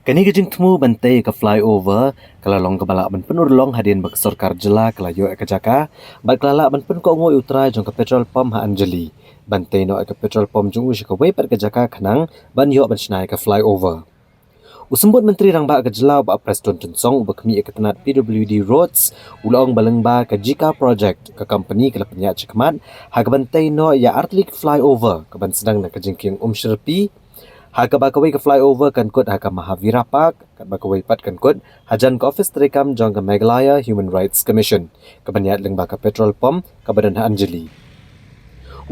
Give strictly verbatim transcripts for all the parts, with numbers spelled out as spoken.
Kane ka jingthmu ban tei ka flyover ka la long kaba lah ban pynurlong hadien ba ka sorkar jylla ka la ïoh ïa ka jaka bad ka la lah ban pynkohnguh ïa u trai jong ka petrol pump ha Anjali ban tei noh ïa ka petrol pump jong u sha kawei pat ka jaka khnang ban ïoh ban shna ïa ka flyover. U Symbud Myntri Rangbah ka jylla u Bah Prestone Tynsong uba khmih ïa ka tnat P W D Roads u la ong ba lyngba ka JICA project ka company ka la pynïaid shakhmat ha kaban tei noh ïa artylli ki flyover kaban sdang na ka jingkieng Umshyrpi, ha kaba kawei ka flyover kan kut ha ka Mahavira Park katba kawei pat kan kut hajan ka ophis treikam jong ka Meghalaya Human Rights Commission kaban ïaid lyngba ka petrol pump kaba don ha Anjali.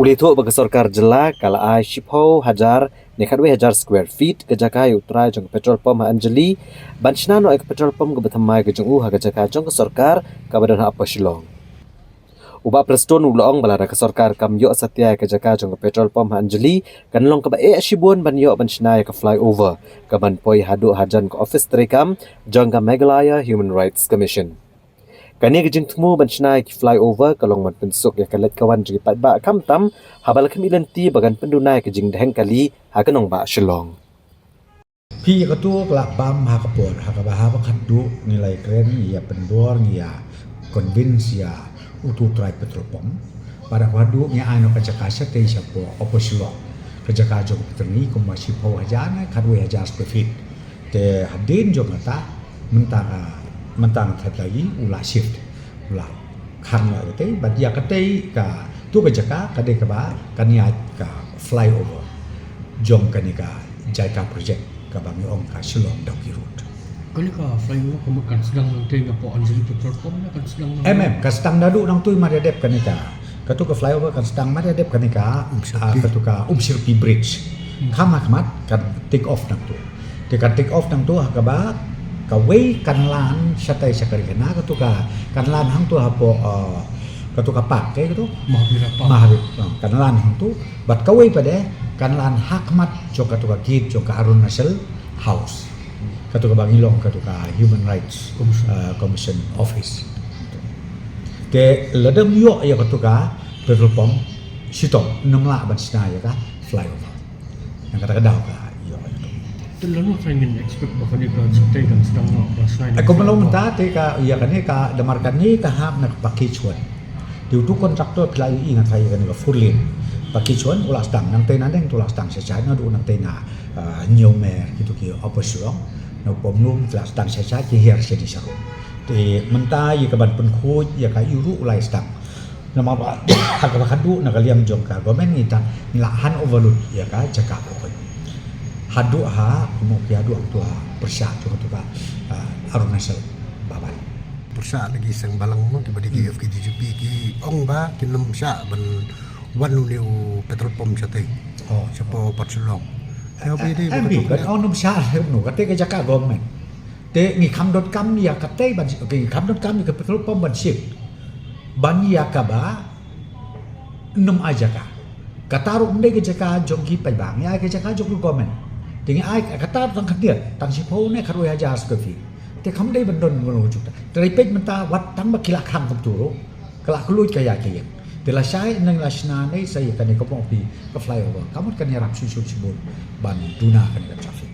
U la ïathuh ba ka sorkar jylla ka la ai shiphew hajar ne khatwei hajar square feet ka jaka ïa u trai jong ka petrol pump ha Anjali ban shna noh ïa ka petrol pump kaba thymmai ka jong u ha ka jaka jong ka sorkar kaba don ha Upper Shillong. U Bah Prestone u la ong ba lada ka sorkar kam ïoh satia ïa ka jaka jong ka petrol pump ha Anjali kan long kaba eh shibun ban ïoh ban shna ïa ka flyover kaban poi haduh hajan ka ophis treikam jong ka Meghalaya Human Rights Commission. Kane ka jingthmu ban shna ïa ki flyover ka long ban pynsuk ïa ka leit ka wan jong ki paidbah khamtam haba la khmih lynti ba kan pynduna ïa ka jingdheng kali ha ka nongbah Shillong. Phi, ïa katu ka la bam ha ka por ha kaba haba khadduh ngi la ïakren, ngi ïa pynbor, ngi ïa convince ïa utu u trai petrol pump ba da khadduh ngi ai noh ka jaka shatei shapoh Upper Shillong, ka jaka jong ka pyrthei kumba shiphew hajar ne khatwei hajar square feet. Te hadien jong kata mynta ka, mynta ka thait lagi u la shift, u la khang ïa katei, bad ïa katei katu ka jaka ka dei kaba kan ïaid ka flyover jong kane ka JICA project kaba ngi ong ka Shillong Dawki Road. Kane ka flyover ka mut kan sdang nangtei napoh Anjali petrol pump ne kan sdang nang? Em, em, kan sdang naduh nangtu, mar ïa dep kane ka, katu ka flyover kan sdang mar ïa dep kane ka, Umshyrpi. Ah, katu ka Umshyrpi Bridge. Hmm. Kham ha khmat kan take off nangtu. Te kan take off nangtu ha kaba kawei kan lan shatei sha kari kane, katu ka kan lan hangtu hapoh, ah, katu ka park, eh, katu? Mahavira Park. Mahavira, ah, kan lan hangtu. Bad kawei pat de kan lan ha khmat jong katu ka gate jong ka Arunachal House, katu kaba ngi long katu ka Human Rights, Commission. Uh, Commission Office. Te lada ym ïoh ïa katu ka petrol pump, shitom nym lah ban shna ïa ka flyover. Nangta ka daw ka ïoh ïa katu. Te lano sa ngin expect ba kane ka jingtei kan sdang noh, ba shna ïa ka flyover? Eh, kumno mynta te ka, ïa kane ka, namar kane ka hap na ka package one. Te utu contractor phi la ïohi, nga tharai ïa kane ka four lane package one u la sdang, nangtei na ding tu la sdang sha sha, naduh nangtei na, ah, Hynñiewmer, kitu ki Upper Shillong, na Pomlum ki la sdang sha sha, ki hiar shane sharum. Te mynta ïa kaban pynkhuid ïa ka, ïa u ruh u la sdang. Namar ba ha kaba khadduh na ka liang jong ka government ngi tang ngi la hand over lut ïa ka jaka ba khuid. Haduh ha, kumno ki haduh hangtu ha pyrshah jong katu ka, ah, Arunachal Bhawan. Pyrshah na ki seng balang mo, kiba dei ki, hmm, F K J G P, ki ong ba kin ym shah ban wan une u petrol pump shatei. Oh. Shapoh Upper Shillong. Te haba ïadei, eh, bad katu, kan ong ym shah, eh, no, kata ka jaka government. Te ngi kham donkam ïa katei ban, ngi kham donkam ïa ka petrol pump ban shift ban ïa kaba nym ai jaka. Kata ruh ym dei ka jaka jong ki paidbah, ngi ai ka jaka jong ka government. Te ngi ai kata tang khyndiat, tang shiphew ne khatwei hajar square feet. Te kam dei ban don ngi ruh jong kata. Te lada peit mynta wat tang ba ki la khang kumtu ruh, ka la kylluid ka ïa ka ïing. Te lashai nang la shna ne sa ïa kane ka pong pi ka flyover, ka mut kan ïarap shuh shuh shibun ban duna kane ka traffic.